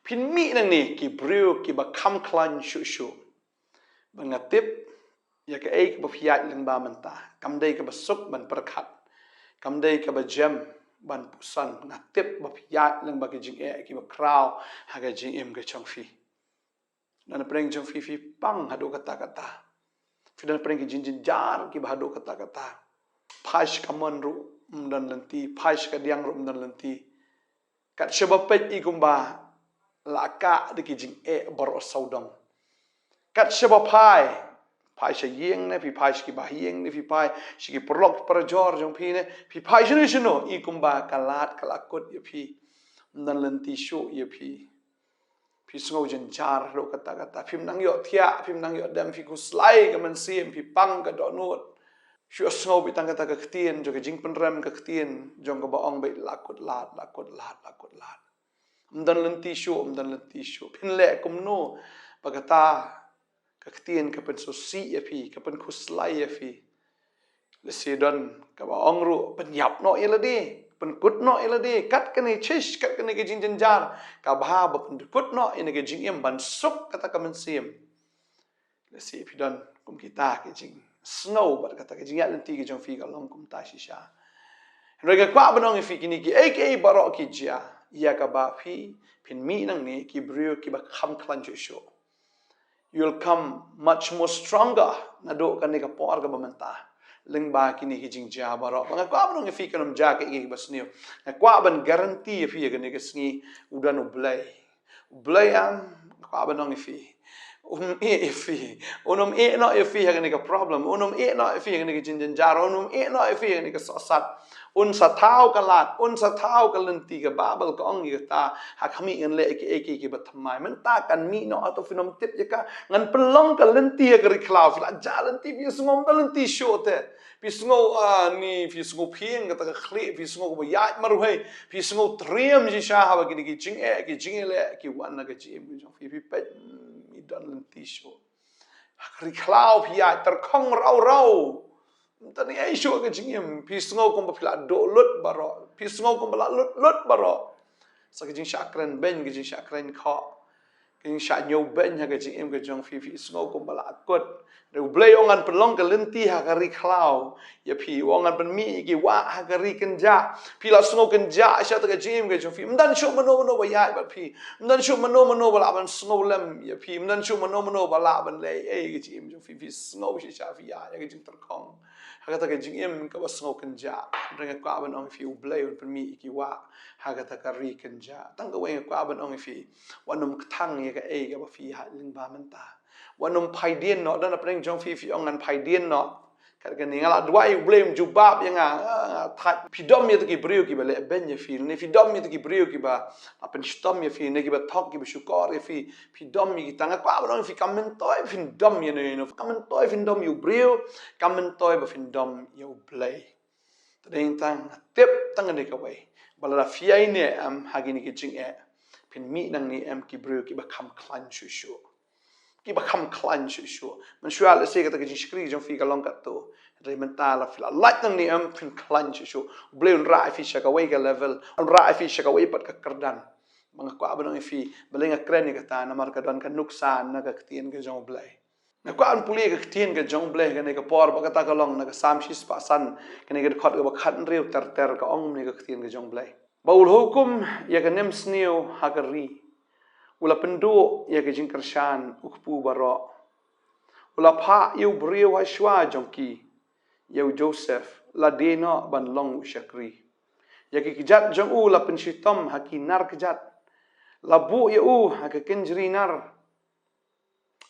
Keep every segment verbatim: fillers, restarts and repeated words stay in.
Phin mih nangne ki briew kiba kham khlaiñ shuh shuh. Ba nga tip ïa kaei kaba phi ïaid lyngba mynta, kam dei kaba suk ban pyrkhat, kam dei kaba jem ban puson. Nga tip ba phi ïaid lyngba ki jingeh kiba khraw ha ka jingim ka jong phi. Don napdeng jong phi, phi pang haduh katta katta. Phi don napdeng ki jingjynjar kiba haduh katta katta. Phai sha kamon ruh ym don lynti, phai sha kadiang ruh ym don lynti. Kat shaba peit i kumba la kah da ki jingeh baroh sawdong. Kat shaba phai, phai sha ïing ne, phi phai sha ki bahaïing ne, phi phai sha ki paralok parajor jong phi ne, phi phai shano shano, i kumba ka lad ka la kut ïa phi. Ym don lynti shuh ïa phi. Phi sngew jynjar haduh katta katta. Phim nang ïoh thiah, phim nang ïoh dem, phi khuslai ka mynsiem, phi pang ka dohnud. Shu sngew beit tang kata ka ktien jong ka jingpynrem, ka ktien jong kaba ong beit la kut lad, la kut lad, la kut lad. Ym don lynti shuh, ym don lynti shuh. Phin leh kumno ba kata ka ktien ka pynsngewsih ïa phi, ka pynkhuslai ïa phi? Lehse don kaba ong ruh, pynïap noh ïa lade, pynkut noh ïa lade, kat kane shish, kat kane ka jingjynjar, ka bha ba pynkut noh ïa kane ka jingim ban suk kata ka mynsiem. Lehse phi don kum kita ki jingsngew bad kata ka jingïaid lynti ka jong phi ka long kumta shisha. Hynrei nga kwah ban ong ïa phi, kine kiei kiei baroh ki jia ïa kaba phi phin mih nangne ki briew kiba kham khlaiñ shuh shuh. You'll come much more stronger naduh kane ka por kaba mynta lyngba kine ki jingjia baroh. Ba nga kwah ban ong ïa phi, kan ym jia kaei kaei kaba sniew. Nga kwah ban guarantee ïa phi ïa kane ka sngi, u don U Blei. U Blei, em, nga kwah ban ong ïa phi, un ym ïeh ïa phi. Un ym ïeh noh ïa phi ha kane ka problem. Un ym ïeh noh ïa phi ha kane ka jingjynjar. Un ym ïeh noh ïa phi ha kane ka sohsat. Un sa thaw ka lad, un sa thaw ka lynti. Ka Baibl ka ong ïa kata, ha khmih ngan leh kiei kiei kiba thymmai. Mynta kan mih noh, hato phin ym tip ïa ka? Ngan pynlong ka lynti ha ka ri khlaw. Phi la jah lynti, phi sngew ym don lynti shuh te. Phi sngew, ah, ni, phi sngew phieng kata ka khlieh, phi sngew kaba ïaid marwei, phi sngew triem shisha haba kine ki jingeh, ki jingeh leh ki wan na ka jingim ka jong phi. Phi peit, mm, ym don lynti shuh. Ha ka ri khlaw phi ïaid tyrkhong raw raw. Ym don ei ei shuh ha ka jingim. Phi sngew kumba phi la duh lut baroh. Phi sngew kumba la lut lut baroh. Sa ka jingshah kren beiñ, ka jingshah kren khoh, ka jingshah ñiew beiñ ha ka jingim ka jong phi, phi sngew kumba la kut. Hynrei U Blei u ong ngan pynlong ka lynti ha ka ri khlaw ïa phi. U ong ngan pynmih ïa ki wah ha ka ri kynjah. Phi la sngew kynjah shisha ha ka jingim ka jong phi. Ym don shuh mano mano ba ïaid bad phi. Ym don shuh mano mano ba lah ban sngew lem ïa phi. Ym don shuh mano mano ba lah ban leh ei ei ha ka jingim jong phi. Phi sngew shisha phi ïaid ha ka jingtyrkhong, ha kata ka jingim kaba sngew kynjah. Hynrei nga kwah ban ong ïa phi, U Blei un pynmih ïa ki wah ha kata ka ri kynjah. Tang kawei nga kwah ban ong ïa phi, wat nym kthang ïa kaei kaba phi ïaid lyngba mynta. Wat nym phaidien noh. Don napdeng jong phi, phi ong ngan phaidien noh. Kat kane nga la duwai, U Blei um jubab ïa nga. Ah, nga thait. Phi dom ïa kita ki briew kiba leh beiñ ïa phi, ne phi dom ïa kita ki briew kiba, ah, pynshitom ïa phi, ne kiba thok, kiba shukor ïa phi. Phi dom ïa kita. Nga kwah ban ong ïa phi, kam myntoi phin dom ïano ïano, kam myntoi phin dom ïa u briew, kam myntoi ba phin dom ïa U Blei. Te dei tang, tip tang kane kawei, ba lada phi ïaineh em ha kine ki jingeh, phin mih nangne em ki briew kiba kham khlaiñ shuh shuh. Kiba kham khlaiñ shuh shuh. Mynshuwa lehse kata ka jingshakri jong phi ka long katto. Hynrei mynta lada phi la lait nangne em, phin khlaiñ shuh shuh. U Blei un rah ïa phi sha kawei ka level, un rah ïa phi sha kawei pat ka kyrdan. Ba nga kwah ban ong ïa phi, balei nga kren ïa kata? Namar ka don ka nuksa na ka ktien ka jong U Blei. Nga kwah ban pule ka ktien ka jong U Blei kane ka por, ba kata ka long na ka Salm shispah san, kane ka dkhot kaba khathynriew ter ter, ka ong kumne ka ktien ka jong U Blei: Ba u la hukum ïa ka nemsniew ha ka ri, u la pynduh ïa ka jingkyrshan u kpu baroh. U la phah ïa u briew ha shuwa jong ki, ïa u Joseph, lade noh ban long u shakri. Ïa ki kjat jong u la pynshitom ha ki nar kjat, la buh ïa u ha ka kynjri nar.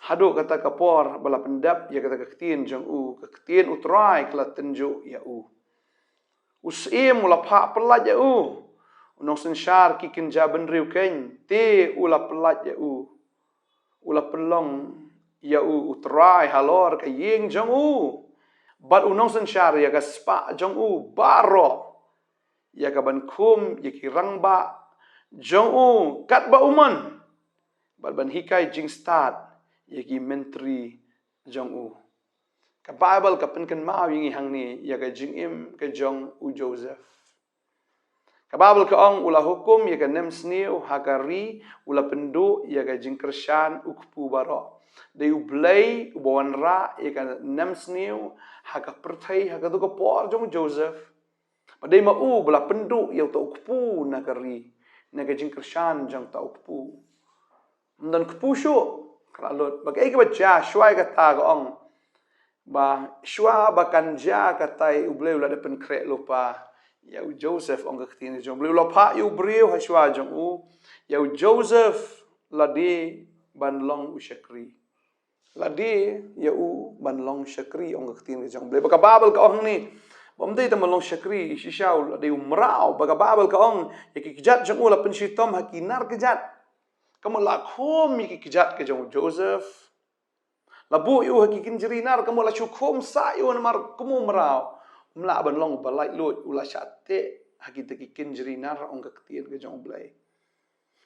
Haduh kata ka por ba la pyndep ïa kata ka ktien jong u, ka ktien U Trai ka la tynjuh ïa u. U syiem u la phah pyllait ïa u. U nongsynshar ki kynja bynriew keiñ, te u la pyllait ïa u. U la pynlong ïa u U Trai halor ka ïing jong u, bad u nongsynshar ïa ka spah jong u baroh. Ïa ka ban khum ïa ki rangbah jong u katba u mon, bad ban hikai jingstad ïa ki myntri jong u. Ka Baibl ka pynkynmaw ïa ngi hangne ïa ka jingim ka jong u Joseph. Ka Baibl ka ong, u la hukum ïa ka nemsniew ha ka ri, u la pynduh ïa ka jingkyrshan u kpu baroh. Dei U Blei uba wanrah ïa ka nemsniew ha ka pyrthei ha kato ka por jong u Joseph. Bad dei ma u ba la pynduh ïa uta u kpu na ka ri, na ka jingkyrshan jong uta u kpu. Ym don kpu shuh, ka la lut. Bad kaei kaba jia shuwa ïa kata ka ong, ba shuwa ba kan jia katai, U Blei u la dep pynkhreh lypa ïa u Joseph, ong ka ktien jong U Blei. U la phah ïa u briew ha shuwa jong u, ïa u Joseph, lade ban long u shakri. Lade ïa u ban long shakri, ong ka ktien ka jong U Blei. Bad ka Baibl ka ong hangne, ba ym dei tang ban long shakri, shisha u la dei u mraw. Bad ka Baibl ka ong, ïa ki kjat jong u la pynshitom ha ki nar kjat. Ka mut la khum ïa ki kjat ka jong u Joseph. La buh ïa u ha ki kynjri nar, ka mut la shu khum sah ïa u namar kum u mraw. Um lah ban long uba laitluid, u la shah teh ha kita ki kynjri nar, ong ka ktien ka jong U Blei.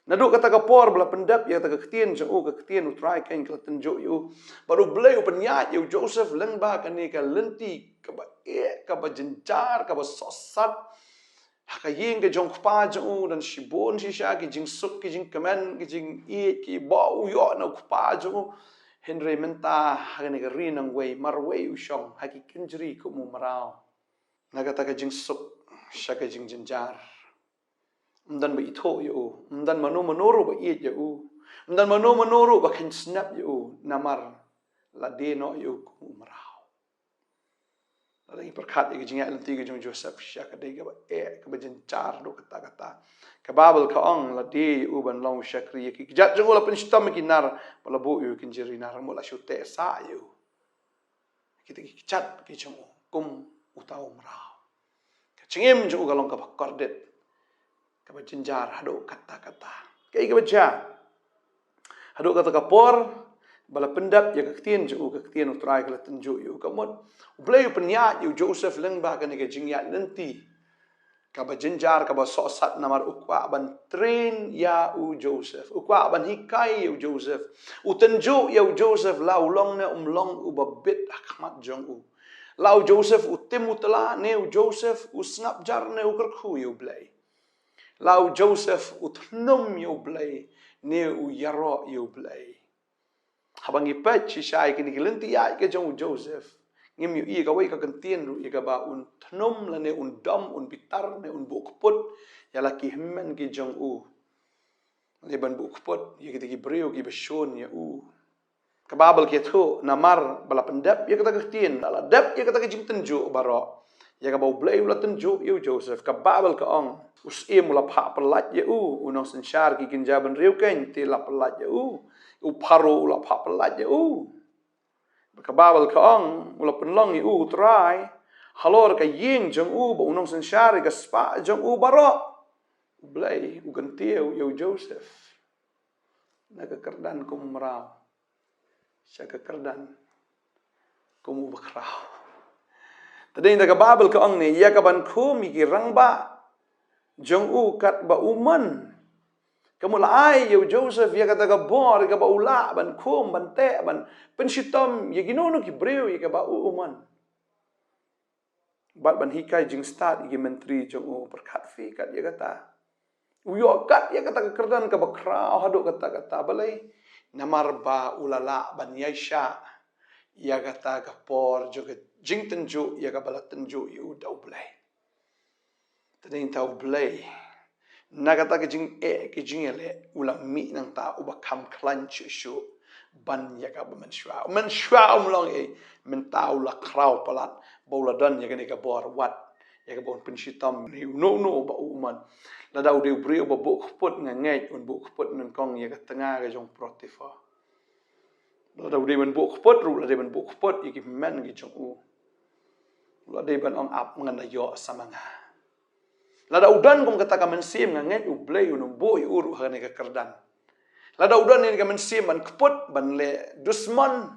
Naduh kata ka por ba la pyndep ïa kata ka ktien jong u, ka ktien U Trai keiñ ka la tynjuh ïa u. Bad U Blei u pynïaid ïa u Joseph lyngba kane ka lynti kaba eh, kaba jynjar, kaba sohsat. Ha ka ïing ka jong u kpa jong u don shibun shisha ki jingsuk, ki jingkmen, ki jingïeit, kiba u ïoh na u kpa jong u. Hynrei mynta ha kane ka ri nongwei marwei u shong ha ki kynjri kum u mraw. Na kata ka jingsuk sha ka jingjynjar. Ym don ba ithuh ïa u, ym don mano mano ruh ba ïeit ïa u, ym don mano mano ruh ba kheiñ snep ïa u, namar la die noh ïa u kum u mraw. Lada ngi pyrkhat ïa ka jingïaid lynti ka jong u Joseph, shisha ka dei kaba eh, kaba jynjar haduh katta katta. Ka Baibl ka ong, la die ïa u ban long u shakri, ïa ki kjat jong u la pynshitom ha ki nar, bad la buh ïa u ha ki kynjri nar, ka mut la shu teh sah ïa u. Kita ki kjat ki jong u kum uta u mraw. Ka jingim jong u ka long kaba kordit, kaba jynjar haduh katta katta. Kaei kaba jia? Haduh kata ka por ba la pyndep ïa ka ktien jong u, ka ktien U Trai ka la tynjuh ïa u, ka mut U Blei u pynïaid ïa u Joseph lyngba kane ka jingïaid lynti kaba jynjar, kaba sohsat, namar u kwah ban train ïa u Joseph, u kwah ban hikai ïa u Joseph. U tynjuh ïa u Joseph, la u long ne um long uba bit ha khmat jong u, la u Joseph u tim u tla ne u Joseph u sngap jar ne u kyrkhu ïa U Blei, la u Joseph u thnum ïa U Blei ne u ïaroh ïa U Blei. Haba ngi peit shisha ïa kine ki lynti ïaid ka jong u Joseph, ngim ïohi ïa kawei ka kyntien ruh ïa kaba un thnum lane un dom, un bitar ne un buh kput ïa la ki hynmen ki jong u, lane ban buh kput ïa kita ki briew kiba shun ïa u. Ka Baibl ka ïathuh, namar ba la pyndep ïa kata ka ktien, la dep ïa kata ka jingtynjuh baroh, ïa kaba U Blei u la tynjuh ïa u Joseph. Ka Baibl ka ong, u syiem u la phah pyllait ïa u, u nongsynshar ki kynja bynriew keiñ te la pyllait ïa u, u Pharaoh u la phah pyllait ïa u. Ka Baibl ka ong, u la pynlong ïa u U Trai halor ka ïing jong u bad u nongsynshar ïa ka spah jong u baroh. U Blei u kyntiew ïa u Joseph na ka kyrdan kum u mraw sha ka kyrdan kum u bakhraw. Te dei na ka Baibl ka ong ne, ïa ka ban khum ïa ki rangbah jong u katba u mon. Ka mut la ai ïa u Joseph ïa kata ka bor, ïa kaba u lah ban khum, ban teh, ban pynshitom ïa kino kino ki briew ïa kaba u, u mon. Bad ban hikai jingstad ïa ki myntri jong u. Pyrkhat phi kat ïa kata. U ïoh kat ïa kata ka kyrdan kaba khraw haduh katta katta. Balei? Namar ba u la lah ban ïaishah ïa kata ka por jong ka jingtynjuh ïa kaba la tynjuh ïa u da U Blei. Te dei na U Blei, na kata ka jingeh, ka jingïaleh, u la mih nangta uba kham khlaiñ shuh shuh ban ïa kaba mynshuwa. Mynshuwa um long ei, mynta u la khraw palat ba u la don ïa kane ka bor, wat ïa kaba un pynshitom ïa uno uno uba u mon. Lada u dei u briew uba buh kput, nga ngeit un buh kput nyngkong ïa ka tnga ka jong u Potiphar. Lada u dei ban buh kput ruh, u la dei ban buh kput ïa ki hynmen ki jong u. U la dei ban ong, ap, ngan da ïoh sa ma nga. Lada u don kum kata ka mynsiem, nga ngeit U Blei un ym buh ïa u ruh ha kane ka kyrdan. Lada u don ïa ka mynsiem ban kput, ban leh dusmon,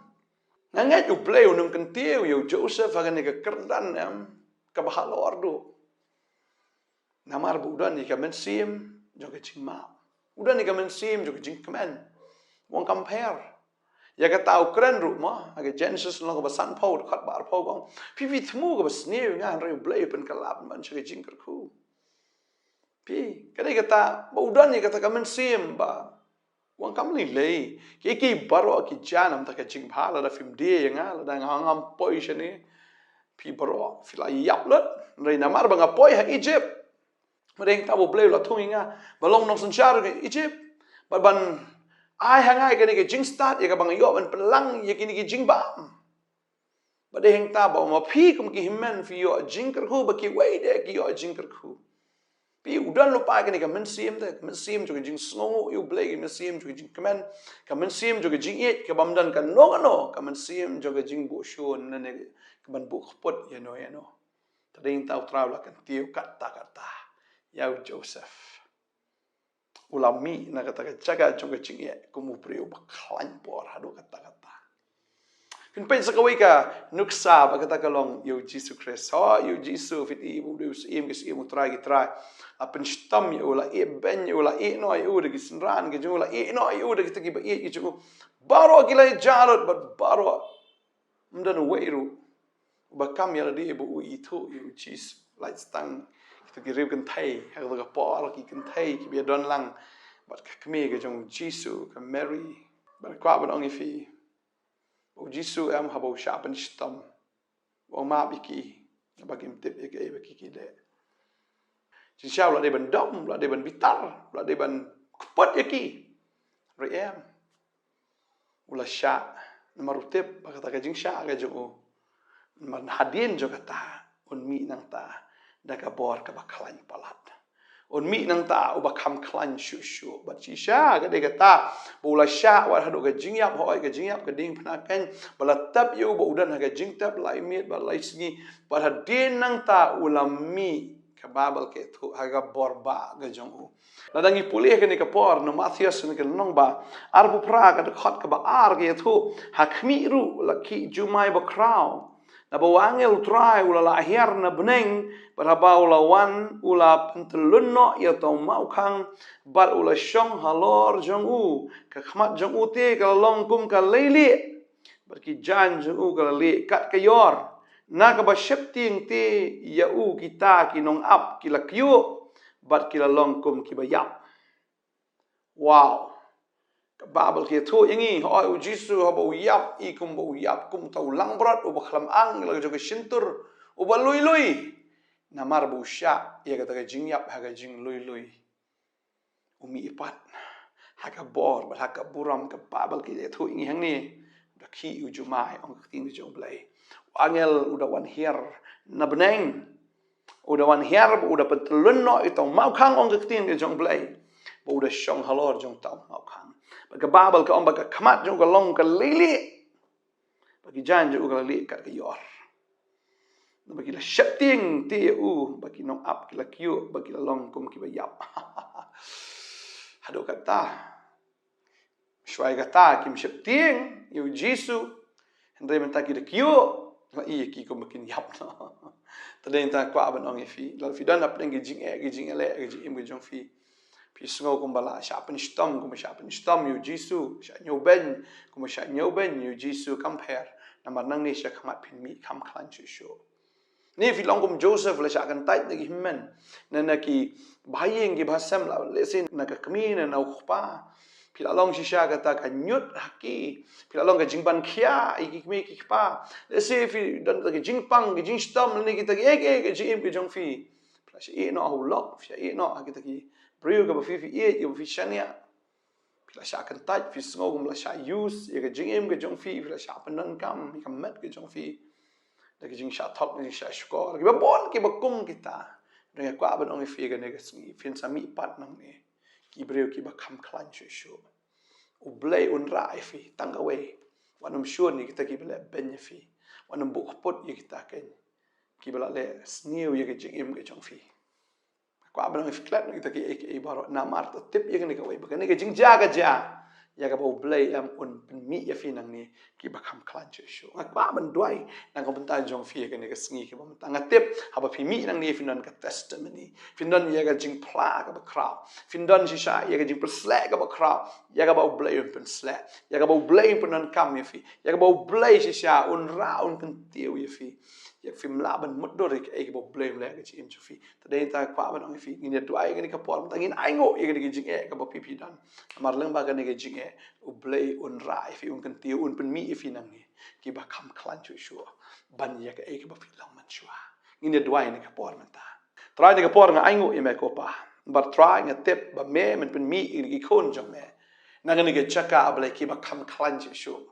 nga ngeit U Blei un ym kyntiew ïa u Joseph ha kane ka kyrdan, em, kaba halor duh. Namar ba u don ïa ka mynsiem jong ka jingmap. U don ïa ka mynsiem jong ka jingkmen. Wan compare ïa kata u kren ruh mo, ha ka Genesis lynnong kaba sanphew, dkhot ba arphew ka ong, phi, phi thmu kaba sniew ïa nga, hynrei U Blei u pynkylla pynban sha ka jingkyrkhu. Phi, ka dei kata ba u don ïa kata ka mynsiem ba u ong kam lei lei. Ki, ki baroh ki jan namar ka jingbha, lada phim die ïa nga, lada nga ngam poi shane, phi baroh phi la ïap lut. Hynrei namar ba nga poi ha Egypt, ba dei hangta ba U Blei u la thung ïa nga ba long nongsynshar ka Egypt, bad ban ai ha nga ïa kane ka jingstad ïa kaba nga ïoh ban pynlang ïa kine ki jingbam. Ba dei hangta ba ma phi kum ki hynmen phi ïoh jingkyrkhu, ba kiwei de ki ïoh jingkyrkhu. Phi, u don lypa kane ka mynsiem te, ka mynsiem jong ka jingsngew ïa U Blei, ka mynsiem jong ka jingkmen, ka mynsiem jong ka jingïeit, kabym don kano kano, ka mynsiem jong ka jingbuh shun, lane kaban buh kput ïano ïano. Te dei hangta U Trai u la kyntiew katta katta ïa u Joseph. U la mih na kata ka jaka jong ka jingeh kum u briew ba khlaiñ por haduh katta katta. Phin peit sa kawei ka nuksa ba kata ka long ïa u Jisu Khrist. Ho, ïa u Jisu, phi tip, u dei u Syiem ki syiem, u Trai ki trai. La pynshitom ïa u, la ïehbeiñ ïa u, la ïehnoh ïa u da ki synran ki jong u, la ïehnoh ïa u da kita kiba ïeit ki jong u. Baroh ki la ïajar lut, bad baroh, ym don uwei ruh uba kam ïalade ba u ithuh ïa u Jisu. Lait tang kita ki riew kynthei ha kata ka por, ki kynthei kiba ïadon lang bad ka kmie ka jong u Jisu, ka Mary. Bad kwah ban ong ïa phi ba u Jisu em, haba u shah pynshitom, u ong map ïa ki, naba kim tip ïa kaei ba ki, ki leh. Jingshisha u la dei ban dom, u la dei ban bitar, u la dei ban kput ïa ki. Hynrei em, u la shah, namar u tip ba kata ka jingshah ka jong u, namar hadien jong kata un mih nangta da ka bor kaba khlaiñ palat. Un mih nangta uba kham khlaiñ shuh shuh. Bad shisha ka dei kata ba u la shah wat haduh ka jingïap, hooid, ka jingïap ka diengphna keiñ, ba la tep ïa u ba u don ha ka jingtep lai miet bad lai sngi. Bad hadien nangta u la mih, ka Baibl ka ïathuh, ha ka bor ba ka jong u. Lada ngi pule ha kane ka por na u Mathaios, na ka lynnong ba arphew phra, ka dkhot kaba ar, ka ïathuh, ha khmih ruh la khih jumai bakhraw, naba u angel u Trai u la lah hiar na bneng, bad haba u la wan u la pyntyllun noh ïa uta u mawkhang, bad u la shong halor jong u. Ka khmat jong u te ka la long kum ka leilieh, bad ki jaiñ jong u ka la lieh kat ka ïor. Na kaba sheptieng te ïa u kita ki nongap ki la kyiuh, bad ki la long kum kiba ïap. Wow. Ka Baibl ka ïathuh ïa ngi, hooid, u Jisu haba u ïap, i kumba u ïap kum uta u langbrot uba khlem ang la ka jong ka shyntur, uba lui lui. Namar ba u shah ïa kata ka jingïap ha ka jinglui lui, u mih pat ha ka bor bad ha ka burom. Ka Baibl ka ïathuh ïa ngi hangne, da khih u jumai, ong ka ktien ka jong U Blei. U angel u da wan hiar na bneng, u da wan hiar, u da pyntyllun noh ïa uta u mawkhang, ong ka ktien ka jong U Blei, bad u da shong halor jong uta u mawkhang. Bad ka Baibl ka ong ba ka khmat jong u ka long ka leilieh, bad ki jaiñ jong u ka la lieh kat ka ïor. Naba ki la sheptieng te ïa u, bad ki nongap ki la kyiuh, bad ki la long kum kiba ïap. Haduh katta. Shuwa kata kim sheptieng ïa u Jisu, hynrei mynta ki da kyiuh, la i ïa ki kumba kin ïap noh. Te dei nangta kwah ban ong ïa phi, lada phi don hapdeng ki jingeh, ki jingeh, ki jingim ki jong phi, phi sngew kumba la shah pynshitom, kumba shah pynshitom ïa u Jisu, shah ñiewbeiñ, kumba shah ñiewbeiñ ïa u Jisu, kam pher. Namar nangne sha khmat phin mih kham khlaiñ shuh shuh. Ne phi long kum Joseph, la shah kyntait na ki hynmen, na, na ki bahaïing ki bahasem, la, lehse na ka kmie, na, na u kpa. Phi la long shisha kata ka ñiut ha ki. Phi la long ka jingban khia ïa ki kmie ki kpa. Lehse phi don ka jingpang, ka jingshitom, lane kita kiei kiei ka jingim ka jong phi. Phi la shah ïeh noh ha u lok, phi la shah ïeh noh ha kita ki briew kiba phi, phi ïeit, kiba phi shaniah. Phi la shah kyntait, phi sngew kum la shah use ïa ka jingim ka jong phi, phi la shah pyndonkam ïa ka met ka jong phi da ka jingshah thok, da ka jingshah shukor, kiba bun kiba kum kita. Hynrei nga kwah ban ong ïa phi kane ka sngi, phin sa mih pat nangne ki briew kiba kham khlaiñ shuh shuh. U Blei un rah ïa phi tang kawei, wat nym shun ïa kita kiba leh beiñ ïa phi, wat nym buh kput ïa kita keiñ kiba la leh sniew ïa ka jingim ka jong phi. Kwah ban ong ïa phi klet na kita kiei kiei baroh, namar to tip ïa kane kawei, ba kane ka jingjia ka jia ïa kaba U Blei em un pynmih ïa phi nangne kiba kham khlaiñ shuh shuh. Nga kwah ban duwai na ka bynta jong phi ïa kane ka sngi kaba mynta. Nga tip haba phi mih nangne phin don ka testimony, phin don ïa ka jingphla kaba khraw, phin don shisha ïa ka jingpynsleh kaba khraw, ïa kaba U Blei un pynsleh, ïa kaba U Blei un pyndonkam ïa phi, ïa kaba U Blei shisha un rah, un kyntiew ïa phi. Ïa phim lah ban mutdur ïa kaei kaba U Blei u leh ha ka jingim jong phi. Te dei nangta kwah ban ong ïa phi, ngin ïa duwai ïa kane ka por mynta, ngin ainguh ïa kane ka jingeh kaba phi phi don. Namar lyngba kane ka jingeh U Blei un rah ïa phi, un kyntiew, un pynmih ïa phi nangne kiba kham khlaiñ shuh shuh ban ïa kaei kaba phi long mynshuwa. Ngin ïa duwai ïa kane ka por mynta. Trai, ïa kane ka por nga ainguh ïa me ko Pa. Bad Trai, nga tip ba me men pynmih ïa ki khun jong me na kane ka jaka, A Blei, kiba kham khlaiñ shuh shuh,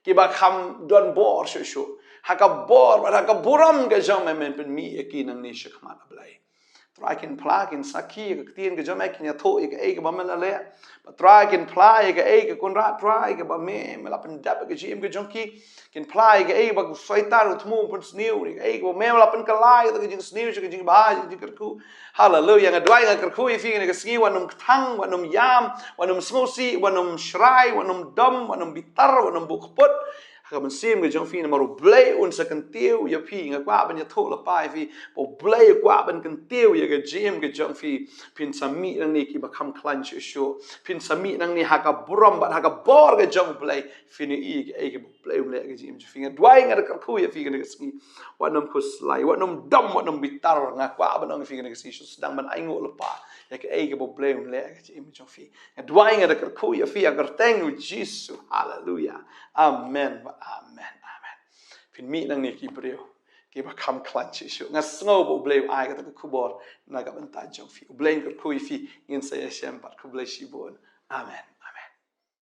kiba kham don bor shuh shuh. Ha ka bor bad ha ka burom ka jong me men pynmih ïa ki nangne shakhmat, A Blei. Trai, kin phla, kin sakhi ïa ka ktien ka jong me, kin ïathuh ïa kaei kaba me la leh. Bad Trai, kin phla ïa kaei, ka Kynrad Trai, kaba me, me la pyndep ïa ka jingim ka jong ki. Kin phla ïa kaei ba u Soitan u thmu, u pynsniew, ïa kaei ba me la pynkylla ïa ka jingsniew sha ka jingbha, sha ka jingkyrkhu. Haleluya. Nga duwai, nga kyrkhu ïa phi kane ka sngi, wat nym kthang, wat nym ïam, wat nym sngewsih, wat nym shrai, wat nym dom, wat nym bitar, wat nym buh kput ha ka mynsiem ka jong phi, namar U Blei un sa kyntiew ïa phi. Nga kwah ban ïathuh lypa ïa phi ba U Blei u kwah ban kyntiew ïa ka jingim ka jong phi. Phin sa mih nangne kiba kham khlaiñ shuh shuh. Phin sa mih nangne ha ka burom bad ha ka bor ka jong U Blei. Phin ïohi ïa kaei kaba U Blei u leh ha ka jingim jong phi. Nga duwai, nga da kyrkhu ïa phi kane ka sngi. Wat nym khuslai, wat nym dom, wat nym bitar. Nga kwah ban ong ïa phi kane ka sngi, shu sdang ban ainguh lypa ïa kaei kaba U Blei u leh ha ka jingim jong phi. Nga duwai, nga da kyrkhu ïa phi ha ka kyrteng U Jisu. Haleluya. Amen. Amen. Amen. Phin mih nangne ki briew kiba kham khlaiñ shuh shuh. Nga sngew ba U Blei u ai kata ka khubor na ka bynta jong phi. U Blei un kyrkhu ïa phi. Ngin sa ïashem pat. Khublei shibun. Amen.